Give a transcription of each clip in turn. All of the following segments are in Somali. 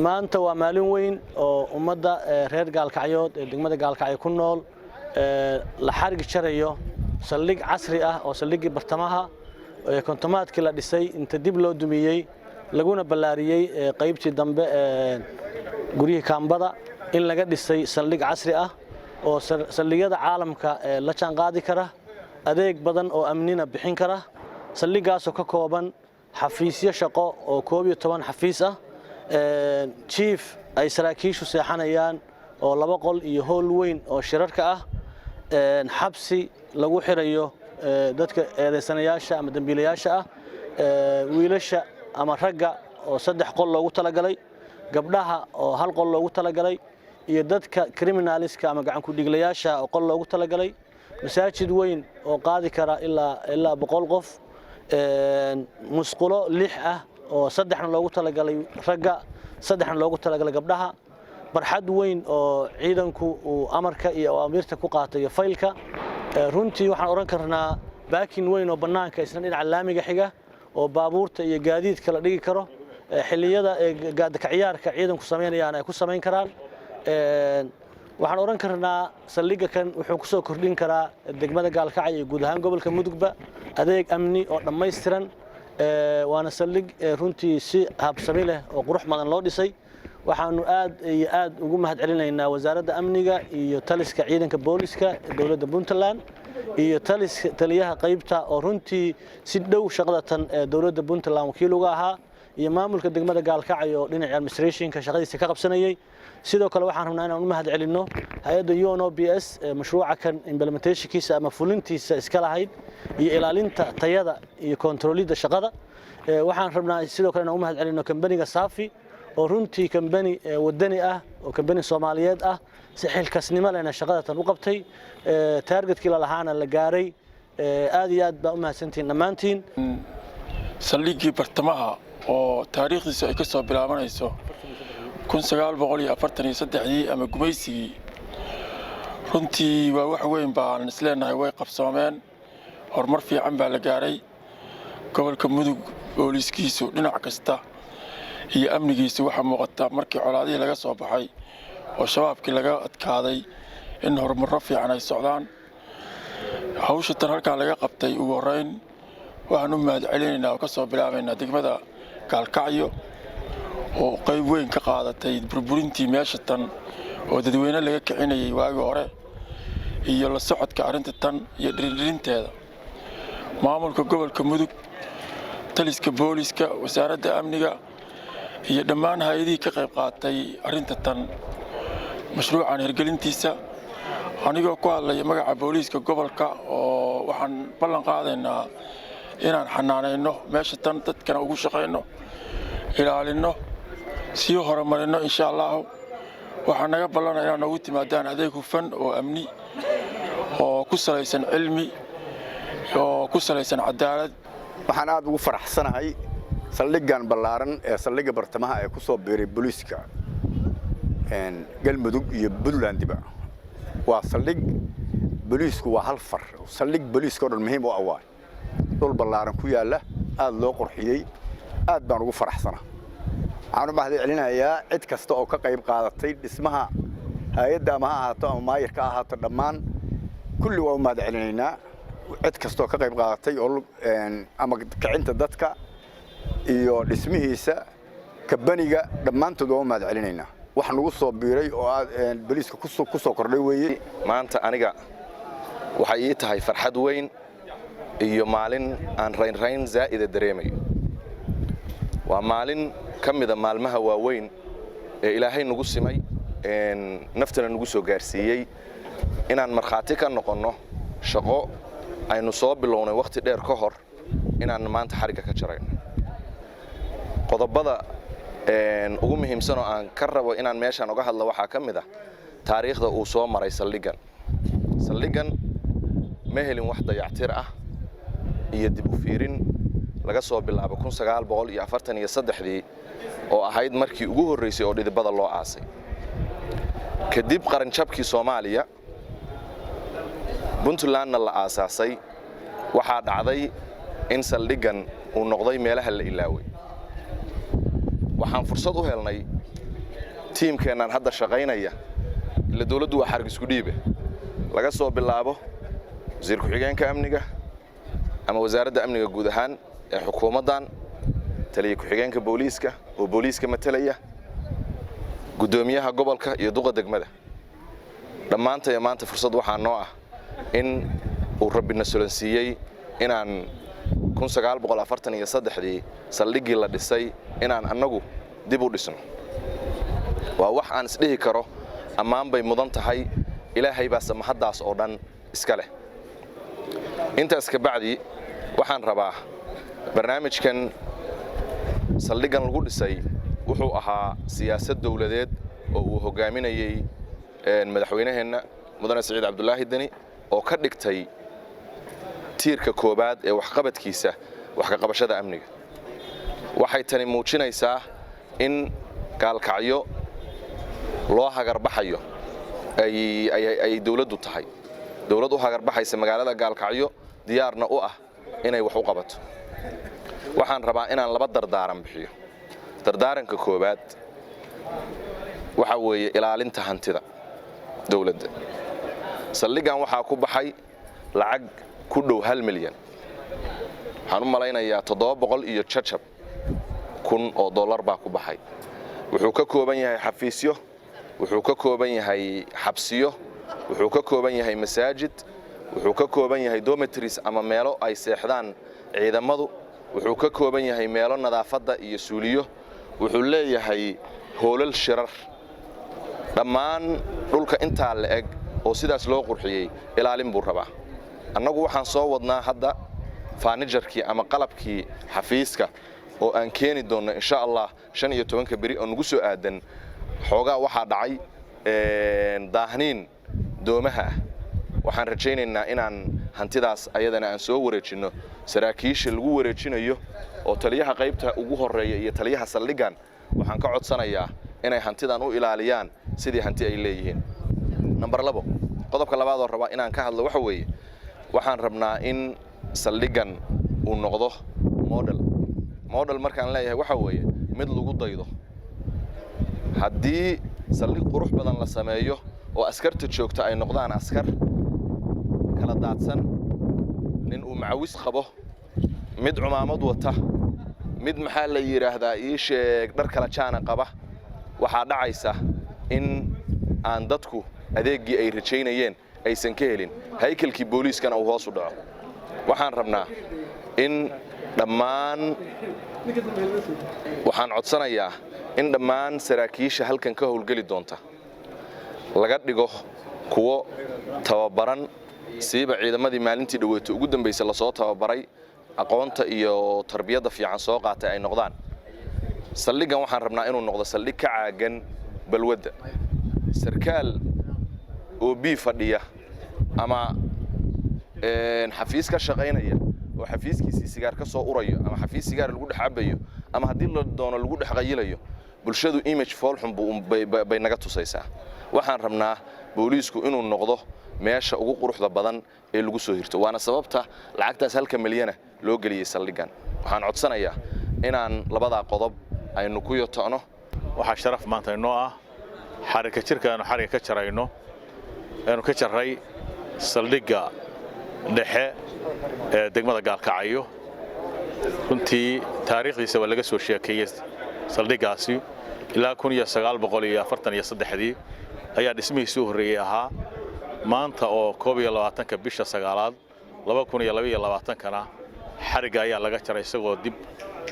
Maanta waa maalin weyn oo ummadda reer Gaalkacyood ee degmada Gaalkacyo ku nool la xarig jarayo saldhig casri ah oo saldhiggii bartamaha 50-aadkii la dhisay inta dib loo dumiyey laguna ballaariyey qaybtii dambe ee guryihii kaambada in laga dhisay saldhig casri ah oo saldhigyada caalamka la jaanqaadi kara, adeeg badan oo amnina bixin kara. Saldhiggaasoo ka kooban xafiisyo shaqo oo 11 xafiis ah, jiif ay saraakiishu seexanayaan oo laba qol iyo hool weyn oo shirarka ah, xabsi lagu xirayo dadka eedaysanayaasha ama dembiilayaasha ah, wiilasha ama ragga oo saddex qol loogu talagalay, gabdhaha oo hal qol loogu talagalay, iyo dadka criminals-ka ama gacankudhiglayaasha oo qol loogu talagalay, masaajid weyn oo qaadi kara ilaa 100 qof, musqulo lix ah oo saddexna loogu talagalay ragga, saddexna loogu talagalay gabdhaha, barxad weyn oo ciidanku uu amarka iyo awaamiirta ku qaatayo faylka. Runtii waxaan odhan karnaa parking weyn oo bannaanka isna dhinaca laamiga xiga oo baabuurta iyo gaadiidka la dhigi karo, xilliyada gaadakaciyaarka ciidanku samaynayaan ay ku samayn karaan. Waxaan odhan karnaa saldhigga kan wuxuu ku soo kordhin karaa degmada Gaalkacyo iyo guud ahaan gobolka Mudugba adeeg amni oo dhammaystiran, waana saldhig runtii si habsami leh oo qurux badan loo dhisay. Waxaanu aad iyo aad ugu mahad celinaynaa Wasaaradda Amniga iyo taliska ciidanka booliska dowladda Puntland iyo taliyaha qaybta oo runtii si dhow shaqadatan ee dowladda Puntland wakiil uga ahaa, iyo maamulka degmada Gaalkacyo oo dhinaca administration-ka shaqadiisa ka qabsanayay. Sidoo kale waxaan rabnaa inaan u mahad celinno hay-adda UNOPS ee mashruuca kan implementation-kiisa ama fulintiisa iska lahayd iyo ilaalinta tayada iyo kontroolidda shaqada. Waxaan rabnaa sidoo kale inaan u mahad celinno kambaniga Saafi oo runtii kambani wadani ah oo kambani Soomaaliyeed ah, si xilkasnimo lehna shaqadatan u qabtay, target-kii lalahaana la gaaray. Aad iyo aad baa u mahadsantihiin dhammaantiin. Saldhiggii bartamaha oo taariikhdiisu ay ka soo bilaabanayso 1943-dii ama gumaysigii, runtii waa wax weyn baan isleenahay way qabsoomeen, horumar fiican baa la gaaray. Gobolka Mudug booliiskiisu dhinac kasta iyo amnigiisu waxaa muuqata markii colaadihii laga soo baxay oo Shabaabkii laga adkaaday in horumarro fiican ay socdaan. Hawsha tan halkaan laga qabtay, ugu horrayn waxaan u mahad celinaynaa oo ka soo bilaabaynaa degmada Gaalkacyo oo qayb weyn ka qaadatay burburintii meesha tan oo dadweyne laga kicinayay waagii hore iyo la socodka arrinta tan iyo dhirindhirinteeda, maamulka gobolka Mudug, taliska booliska, wasaaradda amniga iyo dhammaan hay-adihii ka qayb qaatay arrinta tan mashruucan hirgelintiisa. Anigoo ku hadlaya magaca booliiska gobolka oo waxaan ballan qaadaynaa inaan xanaanayno meesha tan, dadkana ugu shaqayno, ilaalinno, sii horumarino insha Allahu. Waxaa naga ballana inaad noogu timaadaan adeeg hufan oo amni oo ku salaysan cilmi oo ku salaysan cadaalad. Waxaan aad ugu faraxsanahay saldhiggan ballaaran ee saldhigga bartamaha ee ku soo biiray booliiska Galmudug iyo Puntlandiba. Waa saldhig booliisku waa hal far, saldhig booliiska o dhan muhiim u ah, waay dhul ballaaran ku yaalla, aad loo qurxiyey. Aad baan ugu faraxsana. Waxaan u mahad celinayaa cid kasta oo ka qayb qaadatay dhismaha, hay-adda ama ha ahaato ama maayirka ha ahaato, dhammaan kulli waa u mahad celinaynaa cid kasta oo ka qayb qaadatay oo ama kicinta dadka iyo dhismihiisa, kabaniga, dhammaantood waa u mahad celinaynaa. Wax nagu soo biiray oo aad booliiska ku soo kordhay weeye. Maanta aniga waxay ii tahay farxad weyn iyo maalin aan raynrayn zaa'ida dareemayo. Waa maalin ka mida maalmaha waaweyn ee Ilaahay nagu simay, naftana nagu soo gaarsiiyey inaan markhaati ka noqonno shaqo aynu soo bilownay wakhti dheer ka hor, inaan maanta xarigga ka jarayno. Qodobada ugu muhiimsan oo aan ka rabo inaan meeshaan uga hadlo waxaa ka mid ah taariikhda uu soo maray saldhiggan. Saldhiggan ma helin wax dayactir ah iyo dib u fiirin laga soo bilaabo 1943-dii oo ahayd markii ugu horraysay oo dhidibada loo aasay. Kadib qaranjabkii Soomaaliya, Puntlandna la aasaasay, waxaa dhacday in saldhiggan uu noqday meelaha la ilaaway. Waxaan fursad u helnay Tiimkeennaan hadda shaqaynaya, ila dawladdu waa xarig isku dhiibe, laga soo bilaabo wasiir ku-xigeenka amniga ama wasaaradda amniga guud ahaan ee xukuumaddan, taliya ku-xigeenka booliiska oo booliiska matalaya, guddoomiyaha gobolka iyo duqa degmada, dhammaantaya maanta fursad waxaa noo ah in uu rabbina solansiiyey inaan 1943dii saldhiggii la dhisay inaan annagu dib u dhisno. Waa wax aan isdhihi karo ammaan bay mudan tahay. Ilaahay baa samahaddaas oo dhan iska leh. Intaas ka bacdi, waxaan rabaa barnaamijkan saldhiggan lagu dhisay wuxuu ahaa siyaasad dawladeed oo uu hoggaaminayey madaxweynaheenna Mudane Siciid Cabdulaahi Deni, oo ka dhigtay tiirka koowaad ee waxqabadkiisa wax ka qabashada amniga. Waxay tani muujinaysaa in Gaalkacyo loo hagarbaxayo, ay dawladdu tahay dawlad u hagarbaxaysa magaalada Gaalkacyo, diyaarna u ah inay wax u qabato. Waxaan rabaa inaan laba dardaaran bixiyo. Dardaaranka koowaad waxa weeye ilaalinta hantida dawladda. Saldhiggan waxaa ku baxay lacag ku dhow 1 milyan, waxaan u malaynayaa 700 iyo jajab kun oo dollar baa ku baxay. Wuxuu ka kooban yahay xafiisyo, wuxuu ka kooban yahay xabsiyo, wuxuu ka kooban yahay masaajid, wuxuu ka kooban yahay dormitories ama meelo ay seexdaan ciidamadu, wuxuu ka kooban yahay meelo nadaafadda iyo suuliyo, wuxuu leeyahay hoolal shirar. Dhammaan dhulka intaa la eg oo sidaas loo qurxiyey ilaalin buu rabaa. Annagu waxaan soo wadnaa hadda furniture-kii ama qalabkii xafiiska oo aan keeni doonno, insha Allah, 15-ka beri oo nagu soo aadan. Xoogaa waxaa dhacay daahniin doomaha ah. Waxaan rajaynaynaa inaan hantidaas ayadana aan soo wareejinno. Saraakiisha lagu wareejinayo oo taliyaha qaybta ugu horreeya iyo taliyaha saldhiggan waxaan ka codsanayaa inay hantidan u ilaaliyaan sidii hanti ay leeyihiin. Number 2, qodobka labaadoo rabaa inaan ka hadlo waxa weeye, waxaan rabnaa in saldhiggan uu noqdo model. Model markaan leeyahay waxa weeye mid lagu daydo. Haddii saldhig qurux badan la sameeyo oo askarta joogta ay noqdaan askar kala daadsan, nin uu macawis qabo, mid cumaamad wata, mid maxaa la yidhaahdaa ii sheeg dhar kala jaana qaba, waxaa dhacaysa in aan dadku adeeggii ay rajaynayeen aysan ka helin, haykalkii booliiskana uu hoos u dhaco. Waxaan rabnaa in dhammaan, waxaan codsanayaa in dhammaan saraakiisha halkan ka howlgeli doonta laga dhigo kuwo tababaran, siiba ciidamadii maalintii dhaweeto ugu dambaysa lasoo tababaray, aqoonta iyo tarbiyadda fiican soo qaatay ay noqdaan. Saldhiggan waxaan rabnaa inuu noqdo saldhig ka caagan balwadda. Sarkaal oo bii fadhiya ama xafiis ka shaqaynaya oo xafiiskiisii sigaar ka soo urayo ama xafiis sigaar lagu dhex cabayo ama haddii la doono lagu dhex qayilayo, bulshadu image foolxun bay naga tusaysaa. Waxaan rabnaa booliisku inuu noqdo meesha ugu quruxda badan ee lagu soo hirto, waana sababta lacagtaas halka milyana loo geliyey saldhiggan. Waxaan codsanayaa inaan labadaa qodob aynu ku yoto'no. Waxaa sharaf maanta inoo ah xarika jirka aanu xariga ka jarayno, aanu ka jarray saldhigga dhexe ee degmada Gaalkacyo. Runtii taariikhdiisa waa laga soo sheekeeyey. Saldhiggaasi ilaa 1943dii ayaa dhismihiisii u horreeyey ahaa. Maanta oo 21-ka bisha sagaalaad 2022-kana xarigga ayaa laga jaray isagoo dib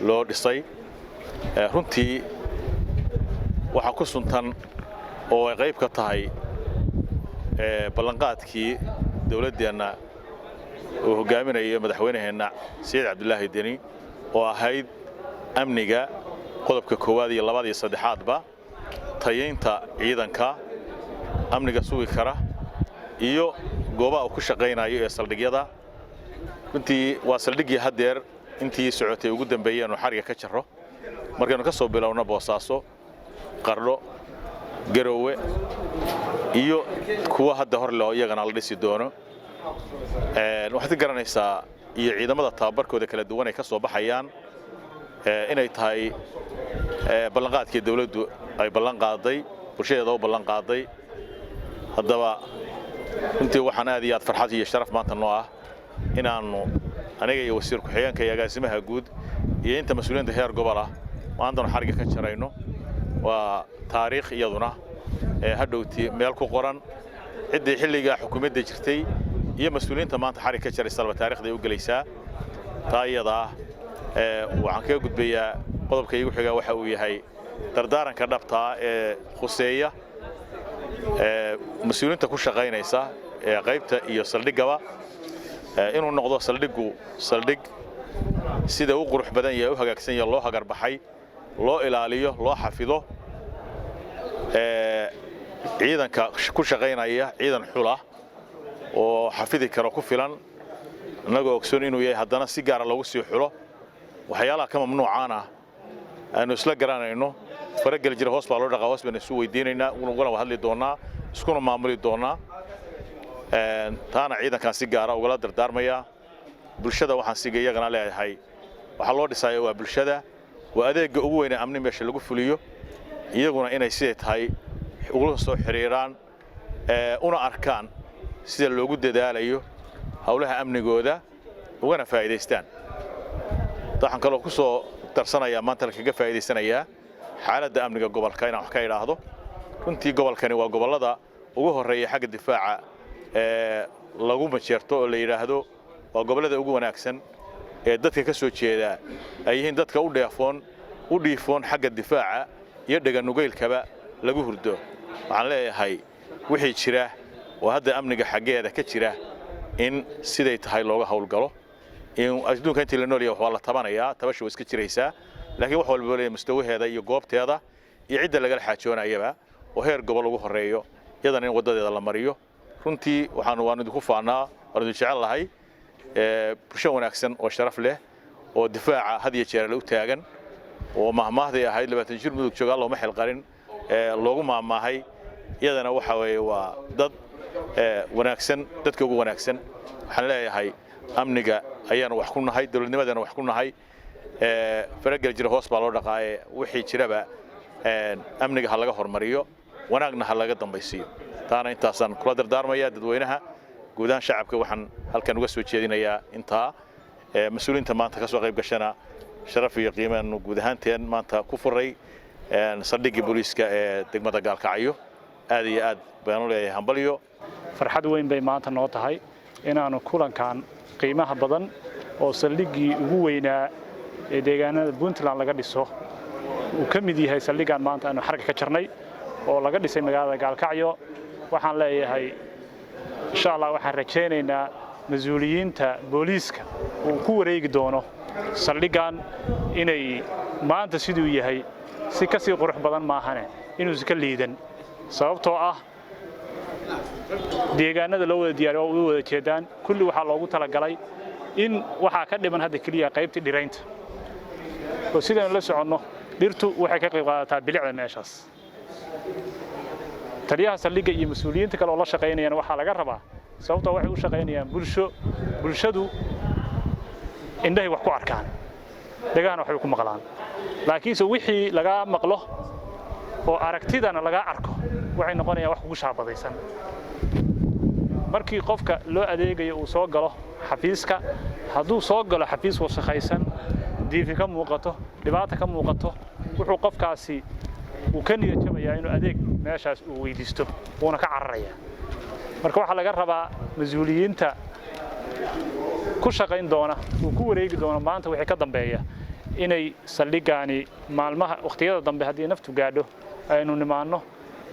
loo dhisay. Runtii waxaa ku suntan oo ay qayb ka tahay ballanqaadkii dawladdeenna uu hoggaaminayo madaxweynaheenna Siciid Cabdulaahi Deni, oo ahayd amniga qodobka koowaad iyo labaad iyo saddexaadba, tayaynta ciidanka amniga sugi kara iyo goobaha uu ku shaqaynayo ee saldhigyada. Runtii waa saldhiggii haddeer intii socotay ugu dambeeyey aanu xariga ka jarro, markaynu ka soo bilowno Boosaaso, Qardho, Garoowe iyo kuwa hadda hor leh oo iyagana la dhisi doono. Waxaad ka garanaysaa iyo ciidamada tababarkooda kala duwan ay ka soo baxayaan inay tahay ballanqaadkii dawladdu. Ay ballan qaaday, bulshadeeda u ballan qaaday. Haddaba runtii waxaan aad iyo aad farxad iyo sharaf maanta noo ah inaannu aniga iyo wasiir ku-xigeenka iyo agaasimaha guud iyo inta mas-uuliyiinta heer gobol ah maantanu xarigga ka jarayno. Waa taariikh iyaduna ee hadhowtii meel ku qoran ciddii xilligaa xukuumadda jirtay iyo mas-uuliyiinta maanta xarig ka jaraysalba taarikhday u gelaysaa. Taa iyada ah waxaan kaga gudbayaa qodobka iigu xigaa, waxa uu yahay dardaaranka dhabtaa ee khuseeya mas-uuliyiinta ku shaqaynaysa ee qaybta iyo saldhiggaba, inuu noqdo saldhiggu saldhig sida u qurux badan yahay, u hagaagsan yahay, loo hagarbaxay, loo ilaaliyo, loo xafido. Ciidanka ku shaqaynaya ciidan xula oo xafidi karo ku filan, innagoo ogsoon inuu yahay, haddana si gaara loogu sii xulo waxyaalaha ka mamnuucaan ah aanu isla garanayno. Farageli jira hoos baa loo dhaqaa, hoos baynu isu weydiinaynaa, uguna hadli doonnaa, iskuna maamuli doonnaa. Taana ciidankaan si gaara ugala dardaarmayaa. Bulshada waxaan siga iyagana leeyahay, waxaa loo dhisaya waa bulshada, waa adeegga ugu weyne amni meesha lagu fuliyo, iyaguna inay siday tahay ugula soo xidhiiraan, una arkaan sida loogu dadaalayo howlaha amnigooda, ugana faa'iidaystaan. Waxaan kaloo ku soo darsanayaa maanta kaga faa'iidaysanayaa xaaladda amniga gobolka inaan wax ka idhaahdo. Runtii gobolkani waa gobollada ugu horreeya xagga difaaca ee lagu majeerto oo la yidhaahdo waa gobollada ugu wanaagsan ee dadka ka soo jeeda ay yihiin dadka u dheefoon, u dhiifoon xagga difaaca iyo dheganugaylkaba lagu hurdo. Waxaan leeyahay wixii jira oo hadda amniga xaggeeda ka jira in siday tahay looga howlgalo. In adduunka intii la nool yahay waa la tabanayaa, tabasha way iska jiraysaa, laakiin wax walba leeyahay mustawaheeda iyo goobteeda iyo cidda lagala xaajoonayaba oo heer gobol ugu horreeyo, iyadana in waddadeeda la mariyo. Runtii waxaanu waanu idinku faanaa, waanu idin jecel lahay, bulsho wanaagsan oo sharaf leh oo difaaca had iyo jeer u taagan oo mahmaahday ahayd 20 jir Mudug jooga looma xilqarin loogu maahmaahay, iyadana waxa weeye waa dad wanaagsan, dadka ugu wanaagsan. Waxaan leeyahay amniga ayaanu wax ku nahay, dowladnimadana wax ku nahay. Faragel jira hoos baa loo dhaqaaye, wixii jiraba amniga ha laga hormariyo, wanaagna ha laga dambaysiiyo. Taana intaasaan kula dardaarmaya dadweynaha guud ahaan. Shacabka waxaan halkan uga soo jeedinayaa intaa. Mas-uuliyiinta maanta ka soo qayb gashana sharaf iyo qiimaanu guud ahaanteen maanta ku furay saldhiggii booliiska ee degmada Gaalkacyo. Aad iyo aad baan u leeyahay hambalyo. Farxad weyn bay maanta noo tahay inaannu kulankan qiimaha badan oo saldhiggii ugu weynaa ee deegaanada Puntland laga dhiso uu ka mid yahay saldhiggan maanta aanu xarga ka jarnay oo laga dhisay magaalada Gaalkacyo. Waxaan leeyahay, insha Allah, waxaan rajaynaynaa mas-uuliyiinta booliiska uu ku wareegi doono saldhiggan inay maanta siduu yahay si ka sii qurux badan maahane inuusan ka liidan, sababtoo ah deegaanada loo wada diyaariyo oo u wada jeedaan kulli waxaa loogu talagalay in waxaa ka dhiman hadda keliya qaybtii dhiraynta, oo sidaynu la soconno dhirtu waxay ka qayb qaadataa bilicda meeshaas. Taliyaha saldhigga iyo mas-uuliyiinta kale oo la shaqaynayana waxaa laga rabaa, sababtoo waxay u shaqaynayaan bulsho, bulshadu indhahay wax ku arkaan, dhagahana waxbay ku maqlaan, laakiinse wixii lagaa maqlo oo aragtidana lagaa arko waxay noqonayaan wax kugu shaabadaysan. Markii qofka loo adeegayo uu soo galo xafiiska, hadduu soo galo xafiis wasakhaysan, diifi ka muuqato, dhibaata ka muuqato, wuxuu qofkaasi uu ka niyad jabayaa inuu adeeg meeshaas uu weydiisto, wuuna ka cararayaa. Marka waxaa laga rabaa mas-uuliyiinta ku shaqayn doona uu ku wareegi doono maanta wixii ka dambeeya inay saldhiggaani maalmaha wakhtiyada dambe, haddii naftu gaadho aynu nimaanno,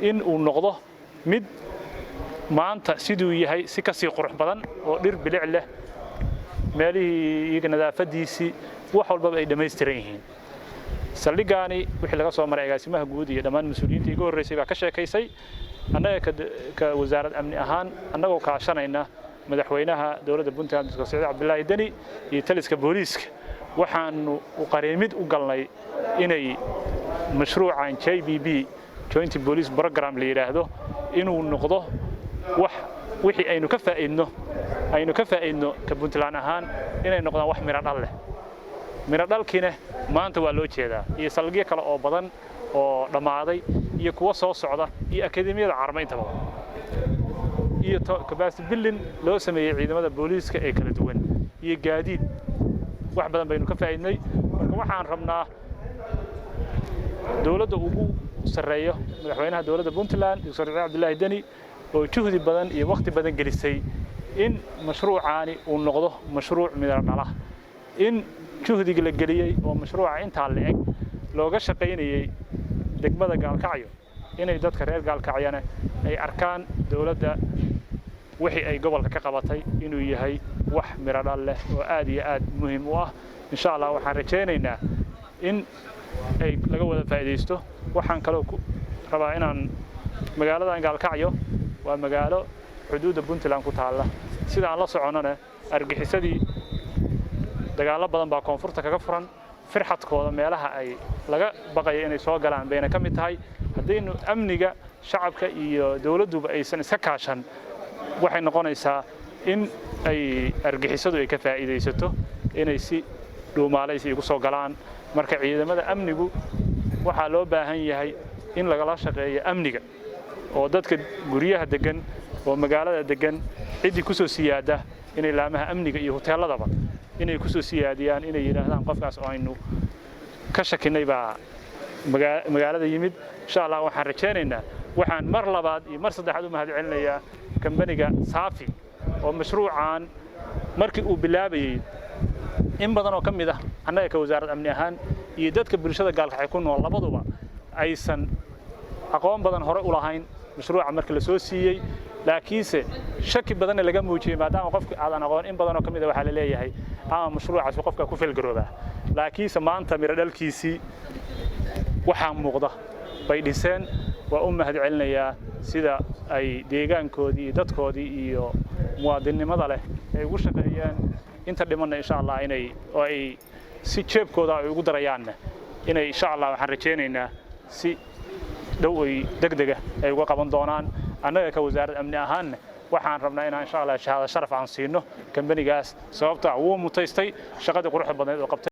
in uu noqdo mid maanta siduu yahay si ka sii qurux badan oo dhir bilic leh, meelihii iyaga nadaafadiisii wax walbaba ay dhammaystiran yihiin. Saldhiggaani wixii laga soo maray agaasimaha guud iyo dhammaan mas-uuliyiinta iga horreysay baa ka sheekaysay. Annaga ka wasaarad amni ahaan, annagoo kaashanayna madaxweynaha dowladda Puntland, Dr. Saciid Cabdilaahi Deni, iyo taliska booliiska, waxaanu u qareemid u galnay inay mashruucan JPP, Joint Police Program la yidhaahdo, inuu noqdo wax wixii aynu ka faa'iidno ka Puntland ahaan inay noqdaan wax miro dhal leh. Miro dhalkiina maanta waa loo jeedaa iyo saldhigyo kale oo badan Oo dhammaaday iyo kuwa soo socda iyo akademiyada Carmo inta badan iyo capacity building loo sameeyey ciidamada booliiska ee kala duwan iyo gaadiid, wax badan baynu ka faa'iidnay. Marka waxaan rabnaa dowladda ugu sarreeyo madaxweynaha dowladda Puntland, Doctor Cabdilaahi Deni, oo juhdi badan iyo waqti badan gelisay in mashruucaani uu noqdo mashruuc midho dhala, in juhdiga la geliyey oo mashruuca intaa la eg looga shaqaynayey degmada Gaalkacyo, inay dadka reer Gaalkacyana ay arkaan dowladda wixii ay gobolka ka qabatay inuu yahay wax midho dhal leh oo aad iyo aad muhiim u ah. Insha Allah waxaan rajaynaynaa in ay laga wada faa'iidaysto. Waxaan kaloo ku rabaa inaan magaaladan Gaalkacyo waa magaalo xuduudda Puntland ku taalla. Sida aan la soconnona, argagixisadii dagaallo badan baa koonfurta kaga furan. Firxadkooda meelaha ay laga baqayo inay soo galaan bayna ka mid tahay. Haddaynu amniga shacabka iyo dowladduba aysan iska kaashan, waxay noqonaysaa in ay argagixisadu ay ka faa'iidaysato inay si dhuumaalaysi igu soo galaan. Marka ciidamada amnigu waxaa loo baahan yahay in lagala shaqeeyo amniga oo dadka guryaha degan oo magaalada degan ciddii ku soo siyaada inay laamaha amniga iyo huteeladaba inay ku soo siyaadiyaan, inay yidhaahdaan qofkaas oo aynu ka shakinay baa magaalada yimid. Insha Allah waxaan rajaynaynaa, waxaan mar labaad iyo mar saddexaad u mahad celinayaa kambaniga Saafi oo mashruucan markii uu bilaabayey in badan oo ka mid ah annaga ka wasaarad amni ahaan iyo dadka bulshada Gaalkacyo ku nool labaduba aysan aqoon badan hore u lahayn mashruuca markii la soo siiyey, laakiinse shaki badanna laga muujiyey, maadaama qofka aadan aqoon in badan oo ka mid ah waxaa la leeyahay ama mashruucaasi qofka ku fail garoobaa. Laakiinse maanta miro dhalkiisii waxaa muuqda bay dhiseen. Waa u mahad celinayaa sida ay deegaankoodii iyo dadkoodii iyo muwaadinnimada leh ay ugu shaqeeyeen. Inta dhimanna insha Allah inay oo ay si jeebkooda ay ugu darayaanna inay insha Allah waxaan rajaynaynaa si dhow ay degdega ay uga qaban doonaan. Annaga ka wasaarad amni ahaanna waxaan rabnaa inaan insha Allah shahaado sharaf aan siino kambanigaas, sababta wuu mutaystay shaqadii quruxda badneed oo qabtay.